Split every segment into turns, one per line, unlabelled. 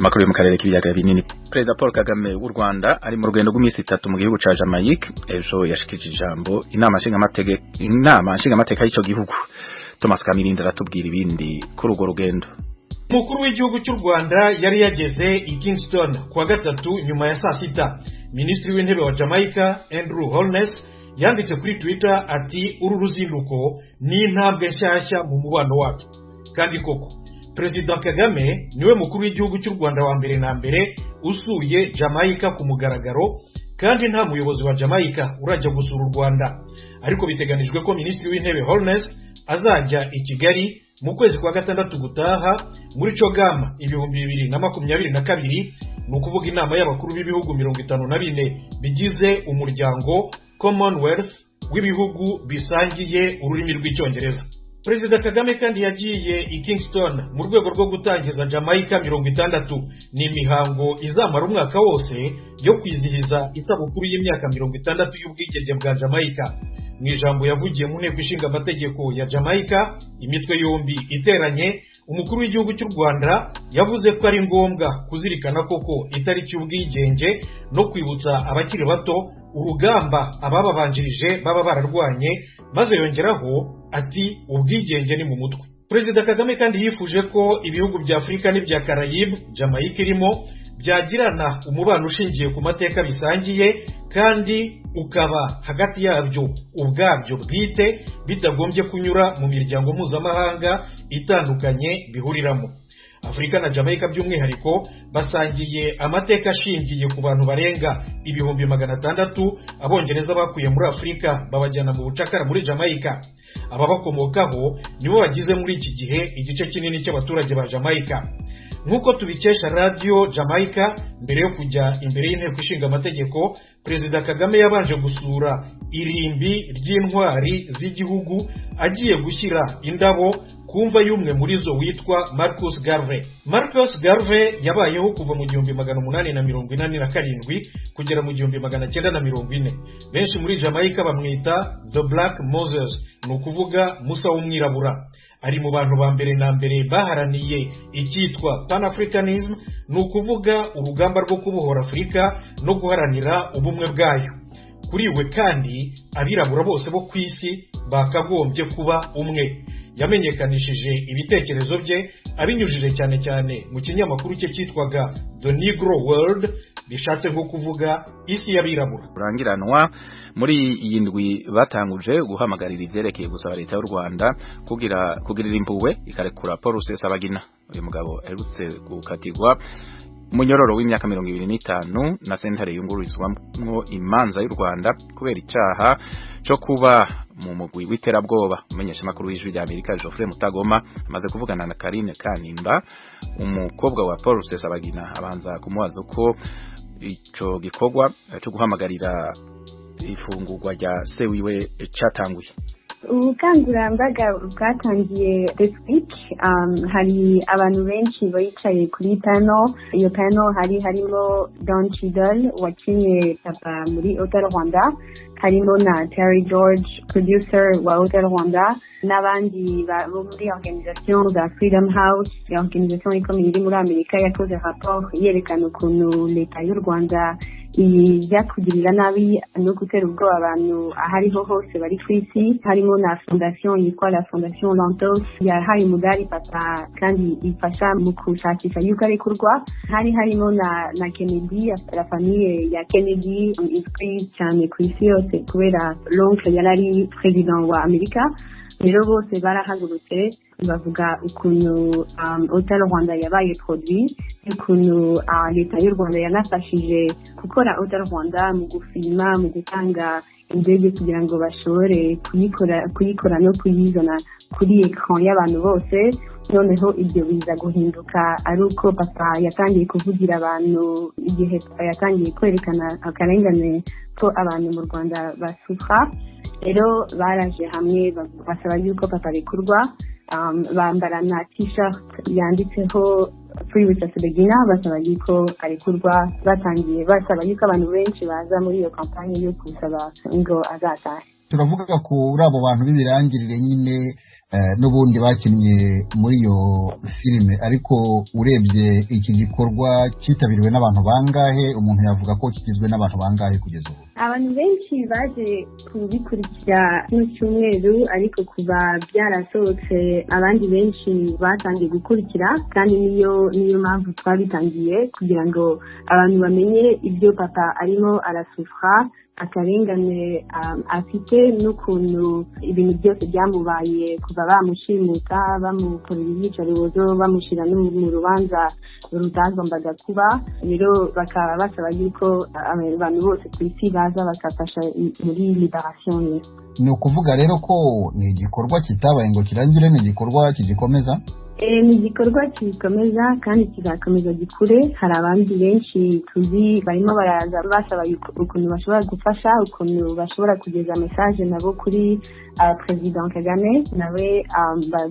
Amakuru yo mu karere k'ibiyaga binini. Perezida Paul Kagame w'u Rwanda ari mu rugendo rw'iminsi 3 mu gihugu ca Jamaica. Ejo yashikije ijambo inama nshingamateka y'ico gihugu. Thomas Kamirindi aratubwira ibindi kuri urwo rugendo.
Umukuru w'igihugu cy'u Rwanda yari yageze i Kingston kuwa gatatu nyuma ya saa sita. Minisitiri w'intebe wa Jamaica, Andrew Holness, yanditse kuri Twitter ati: "Uru ruzinduko ni intambwe nshyashya mu mubano wacu." Kandi koko, Perezida Kagame niwe mukuru w'igihugu cy'u Rwanda wa mbere na mbere usuye Jamaica ku mugaragaro, kandi nta muyobozi wa Jamaica urajya gusura u Rwanda. Ariko biteganijwe ko Minisitiri w'intebe Holness azajya i Kigali mu kwezi kwa gatandatu gutaha muri CHOGM 2022, ni ukuvuga inama y'abakuru b'ibihugu 54 bigize umuryango Commonwealth w'ibihugu bisangiye ururimi rw'Icyongereza. Perezida Kagame kandi yagiye i Kingston mu rwego rwo gutangiza Jamaica 60. Ni imihango izamara umwaka wose yo kwizihiza isabukuru y'imyaka 60 y'ubwigenge bwa Jamaica. Mu ijambo yavugiye mu nteko ishinga amategeko ya Jamaica, imitwe yombi iteranye, umukuru w'igihugu cy'u Rwanda yavuze ko ari ngombwa kuzirikana koko itariki y'ubwigenge no kwibutsa abakiri bato urugamba abababanjirije baba bararwanye, maze yongeraho ati: "Ubwigenge ni mu mutwe." Perezida Kagame kandi yifuje ko ibihugu bya Afurika n'ibya Caraïbe, Jamaica irimo, byagirana umubano ushingiye ku mateka bisangiye kandi ukaba hagati yabyo ubwabyo bwite, bitagombye kunyura mu miryango mpuzamahanga itandukanye bihuriramo. Afurika na Jamaica by'umwihariko basangiye amateka ashingiye ku bantu barenga 600,000 Abongereza bakuye muri Afurika babajyana mu bucakara muri Jamaica. Ababakomokaho nibo bagize muri iki gihe igice kinini cy'abaturage ba Jamaica, nk'uko tubikesha Radiyo Jamaica. Mbere yo kujya imbere y'inteko ishinga amategeko, Perezida Kagame yabanje gusura irimbi ry'intwari z'igihugu, agiye gushyira indabo ku mva y'umwe muri zo witwa Marcus Garvey. Marcus Garvey yabayeho kuva mu 1887 kugera mu 1940. Benshi muri Jamaica bamwita The Black Moses, ni ukuvuga Musa w'umwirabura. Ari mu bantu ba mbere na mbere baharaniye icyitwa Pan-Africanism, ni ukuvuga urugamba rwo kubohora Afurika no guharanira ubumwe bwayo. Kuri we kandi, abirabura bose bo ku isi bakagombye kuba umwe. Yamenyekanishije ibitekerezo bye abinyujije cyane cyane mu kinyamakuru cye cyitwaga The Negro World, bishatse nko kuvuga isi y'abirabura.
Rurangiranwa muri iyi ndwi batanguje guhamagarira ivyerekeye gusaba leta y'u Rwanda kugira kugirira impuhwe ikarekura Paul Rusesabagina. Uyu mugabo aherutse gukatirwa umunyororo w'imyaka 25 na sentare yungururizwamwo imanza y'u Rwanda kubera icaha co kuba mu mugwi w'iterabwoba. Umumenyeshamakuru w'Ijwi rya Amerika Geoffrey Mutagoma amaze kuvugana na Karine Kanimba, umukobwa wa Paul Rusesabagina, abanza kumubaza uko ico gikorwa cyo guhamagarira ifungurwa rya se wiwe catanguye.
Ubukangurambaga bwatangiye this week. Hari abantu benshi bicaye kuri panel. Iyo panel hari harimo Don Cheadle wakinnye papa muri Hotel Rwanda, harimo na Terry George, producer wa Hotel Rwanda, n'abandi bo muri organisation za Freedom House, organisation ikomeye iri muri Amerika yakoze rapport yerekana ukuntu leta y'u Rwanda ijya kugirira nabi no gutera ubwoba abantu aho ariho hose bari ku isi. Harimo na fondation yitwa la Fondation Lantos, yahaye umudari papa kandi ifasha mu gushakisha yuko arekurwa. Hari harimo na Kennedy, la famille ya Kennedy izwi cyane ku isi yose kubera l'oncle yari ari president wa Amerika. Rero bose barahagurutse bavuga ukuntu Hotel Rwanda yabaye produit, ukuntu leta y'u Rwanda yanafashije gukora Hotel Rwanda mu gufilma, mu gutanga indege kugira ngo bashobore kuyikora no kuyizana kuri écran y'abantu bose. Noneho ibyo biza guhinduka ari uko papa yatangiye kuvugira abantu, igihe papa yatangiye kwerekana akarengane ko abantu mu Rwanda basufra. Rero baraje hamwe basaba yuko papa arekurwa, bambara na T-shirt yanditseho "Free Rusesabagina", basaba yuko arekurwa. Batangiye basaba yuko abantu benshi baza muri iyo kampanye yo gusaba ngo azatahe.
Turavuga kuri abo bantu b'ibirangirire nyine. N'ubundi bakinnye muri iyo filime, ariko urebye iki gikorwa cyitabiriwe n'abantu bangahe? Umuntu yavuga ko kigizwe n'abantu bangahe kugeza ubu?
Abantu benshi baje kubikurikira kino cyumweru, ariko kuva byarasohotse abandi benshi batangiye gukurikira, kandi niyo mpamvu twabitangiye, kugira ngo abantu bamenye ibyo papa arimo arasufra, akarengane afite, n'ukuntu ibintu byose byamubaye kuva bamushimuta, bamukorera iyicarubozo, bamushyira no mu rubanza rutagombaga kuba. Rero bakaba basaba yuko abantu bose ku isi baza bagafasha muri liberation ye.
Ni ukuvuga rero ko ni igikorwa kitabaye ngo kirangire, ni igikorwa kigikomeza?
Ni igikorwa kigikomeza kandi kizakomeza gikure. Hari abandi benshi tuzi barimo baraza basaba ukuntu bashobora gufasha, ukuntu bashobora kugeza message nabo kuri Perezida Kagame, nawe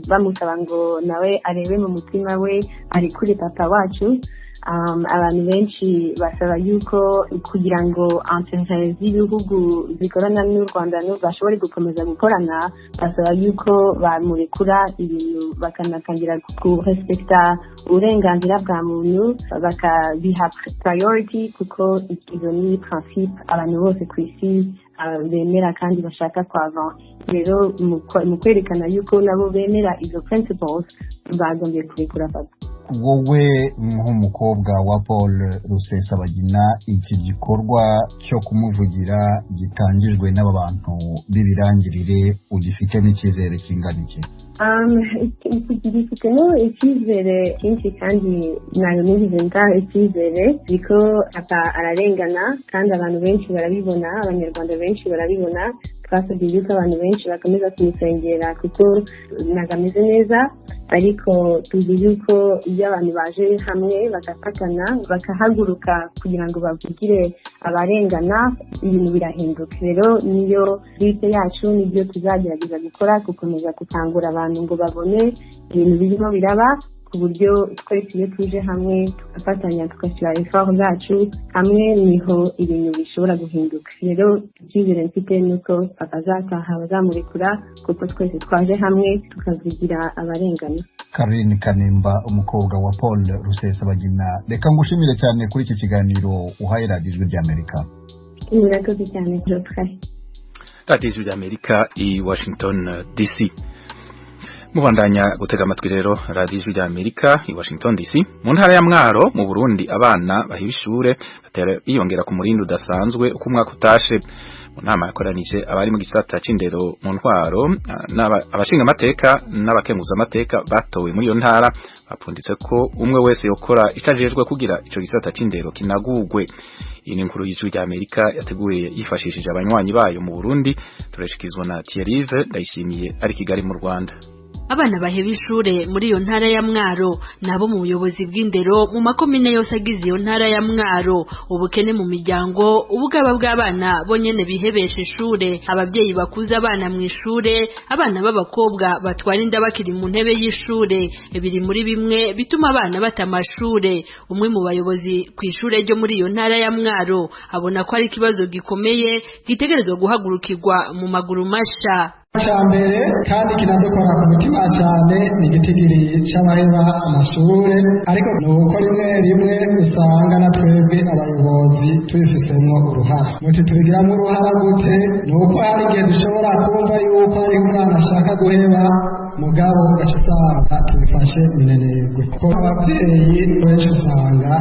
bamusaba ngo nawe arebe mu mutima we arekure papa wacu. Abantu benshi basaba yuko kugira ngo intérêts z'ibihugu zikorana n'u Rwanda bashobore gukomeza gukorana, basaba yuko bamurekura, ibintu bakanatangira kurespekta uburenganzira bwa muntu, bakabiha priority, kuko izo ni principe abantu bose ku isi bemera kandi bashaka kwava. Rero mu kwerekana yuko nabo bemera izo principles, bagombye kurekura papa.
Wowe nk'umukobwa wa Paul Rusesabagina, iki gikorwa cyo kumuvugira gitangijwe n'aba bantu b'ibirangirire, ugifitemo icyizere kingana iki?
Gifitemo icyizere cyinshi, kandi ntabwo nigeze nta icyizere, kuko papa ararengana kandi abantu benshi barabibona, Abanyarwanda benshi barabibona. Twasabye yuko abantu benshi bakomeza kumusengera kuko ntabwo ameze neza, ariko tuzi yuko iyo abantu baje hamwe, bagafatana, bakahaguruka kugira ngo bavugire abarengana, ibintu birahinduka. Rero niyo bite yacu, nibyo tuzagerageza gukora, gukomeza gukangura abantu ngo babone ibintu birimo biraba, ku buryo twese iyo tuje hamwe, tugafatanya, tugashyira effort zacu hamwe, niho ibintu bishobora guhinduka. Rero icyizere mfite ni uko papa azataha, bazamurekura, kuko twese twaje hamwe tukavugira abarengana.
Karine Kanimba, umukobwa wa Paul Rusesabagina, reka ngushimire cyane kuri iki kiganiro uhaye Radiyo Ijwi ry'Amerika.
Murakoze cyane, Geoffrey.
Radiyo Ijwi ry'Amerika i Washington DC. Mubandanya gutega amatwi rero Radiyo Ijwi ry'Amerika i Washington DC. Mu ntara ya Mwaro mu Burundi, abana bahiba ishure batera biyongera ku murindi udasanzwe uko umwaka utashe. Mu nama yakoranije abari mu gisata c'indero mu ntwaro, abashinga amateka n'abakenguza amateka batowe muri iyo ntara, bapfunditse ko umwe wese yokora icajejwe kugira ico gisata c'indero kinagugwe. Iyi ni inkuru y'Ijwi ry'Amerika yateguye yifashishije abanywanyi bayo mu Burundi, turashikizwa na Thierry Ndayishimiye ari Kigali mu Rwanda.
Abana baheba ishure muri iyo ntara ya Mwaro nabo mu buyobozi bw'indero mu makomine yose agize iyo ntara ya Mwaro. Ubukene mu miryango, ubugaba bw'abana bonyene bihebesha ishure, ababyeyi bakuza abana mu ishure, abana b'abakobwa batwara inda bakiri mu ntebe y'ishure, biri muri bimwe bituma abana bata amashure. Umwe mu bayobozi ku ishure ryo muri iyo ntara ya Mwaro abona ko ari ikibazo gikomeye gitegerezwa guhagurukirwa mu maguru masha.
Cya mbere kandi kinadukora ku mutima cyane ni igitigiri cy'abaheba amashure, ariko ni uko rimwe rimwe usanga na twebwe abayobozi tubifisemo uruhara. Muti tubigiramo uruhara gute? Ni uko hari igihe dushobora kumva yuko hari umwana ashaka guheba, mugabo ugaca usanga tubifashe minenegwe, kuko ababyeyi benshi usanga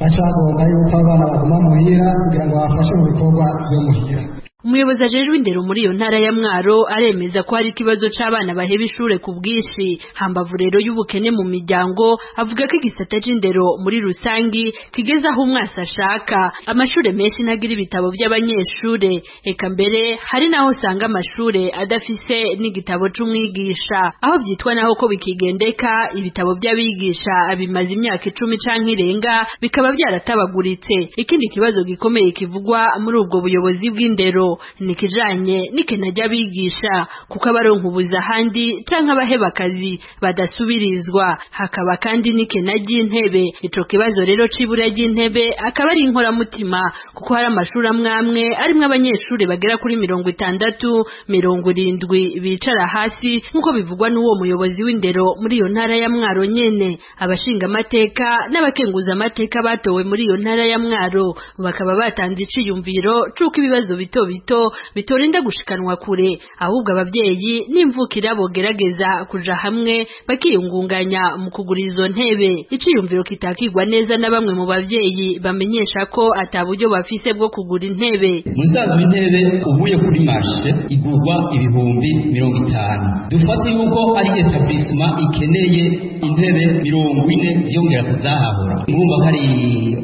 baca bagomba yuko abana baguma muhira kugira ngo babafashe mu bikorwa byo muhira.
Umuyobozi ajejwe indero muri iyo ntara ya Mwaro aremeza ko hari ikibazo c'abana baheba ishure ku bwinshi. Hambavu rero y'ubukene mu miryango, avuga ko igisata c'indero muri rusangi kigeze aho umwasi ashaka. Amashure menshi ntagira ibitabo by'abanyeshure, eka mbere hari naho usanga amashure adafise n'igitabo c'umwigisha. Aho vyitwa naho ko bikigendeka, ibitabo by'abigisha bimaze imyaka 10 canke irenga bikaba byaratabaguritse. Ikindi kibazo gikomeye kivugwa muri ubwo buyobozi bw'indero naco nikijanye n'ikena ry'abigisha, kuko abaronka ubuza ahandi canke abaheba akazi badasubirizwa, hakaba kandi n'ikena ry'intebe. Ico kibazo rero c'ibura ry'intebe akaba ari inkoramutima, kuko hari amashuri amwamwe arimwo abanyeshuri bagera kuri 60, 70 bicara hasi, nk'uko bivugwa n'uwo muyobozi w'indero muri iyo ntara ya Mwaro nyene. Abashinga amateka n'abakenguza amateka batowe muri iyo ntara ya Mwaro bakaba batanze iciyumviro c'uko ibibazo bito bito bitorinda gushikanwa kure, ahubwo abavyeyi n'imvukira bogerageza kuja hamwe bakiyungunganya mu kugura izo ntebe. Iciyumviro kitakigwa neza na bamwe mu bavyeyi bamenyesha ko ata buryo bafise bwo kugura intebe.
Musanzwe intebe uvuye kuri marché igurwa 50,000. Dufate yuko ari etablissement ikeneye intebe 40 ziyongera kuzahahora, urumva ko ari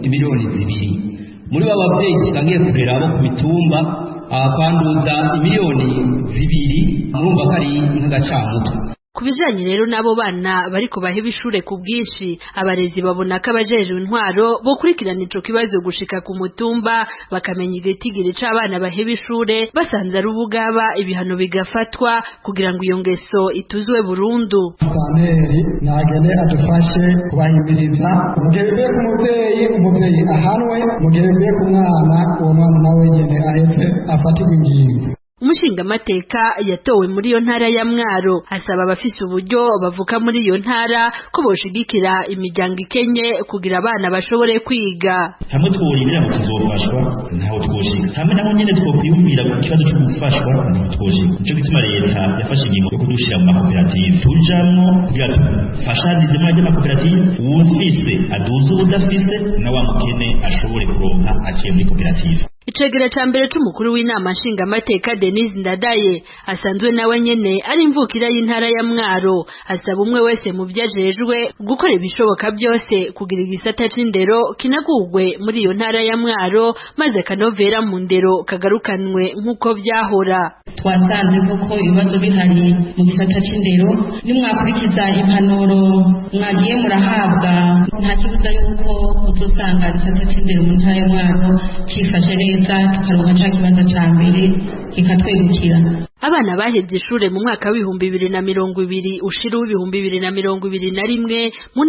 2 miliyoni. Muri ba bavyeyi dusangiye kurera abo ku mitumba, kwanduza 2 miliyoni, murumva ko ari nk'agacamutwe.
Ku bijanye rero n'abo bana bariko baheba ishure ku bwinshi, abarezi babona ko abajejwe intwaro bokurikirana ico kibazo gushika ku mutumba, bakamenya igitigiri c'abana baheba ishure, basanze ari ubugaba ibihano bigafatwa kugira ngo iyo ngeso ituzwe burundu.
Santeri nagende adufashe kubahimiriza. Mu gihe bivuye ku muvyeyi, umuvyeyi ahanwe; mu gihe bivuye ku mwana, uwo mwana nawe nyene ahetse afatirwe ingingo.
Umushingamateka yatowe muri iyo ntara ya Mwaro asaba abafise uburyo bavuka muri iyo ntara ko boshigikira imiryango ikenye kugira abana bashobore kwiga.
Hamwe tworindira ngo tuzofashwa, ntaho twoshika. Hamwe naho nyene twokwiyumvira ku kibazo co gufashwa, ntaho twoshika. Nico gituma leta yafashe ingingo yo kudushira mu makoperative tujamwo kugira tufashanize muri ayo makoperative, uwufise aduze uwudafise, na wa mukene ashobore kuronka aciye muri koperative.
Icegera ca mbere c'umukuru w'inama nshingamateka Denise Ndadaye, asanzwe nawe nyene ari imvukira y'intara ya Mwaro, asaba umwe wese mu vyo ajejwe gukora ibishoboka byose kugira igisata c'indero kinagurwe muri iyo ntara ya Mwaro, maze akanovera mu ndero kagarukanwe nk'uko vyahora.
Twasanze koko ibibazo bihari mu gisata c'indero. Nimwakurikiza impanuro mwagiye murahabwa, nta kibuza yuko muzosanga igisata c'indero mu ntara ya Mwaro cifashe neza, tukaronka ca kibanza ca mbere kikatwegukira.
Abana bahevye ishure mu mwaka w'2020 ushira w'2021 mu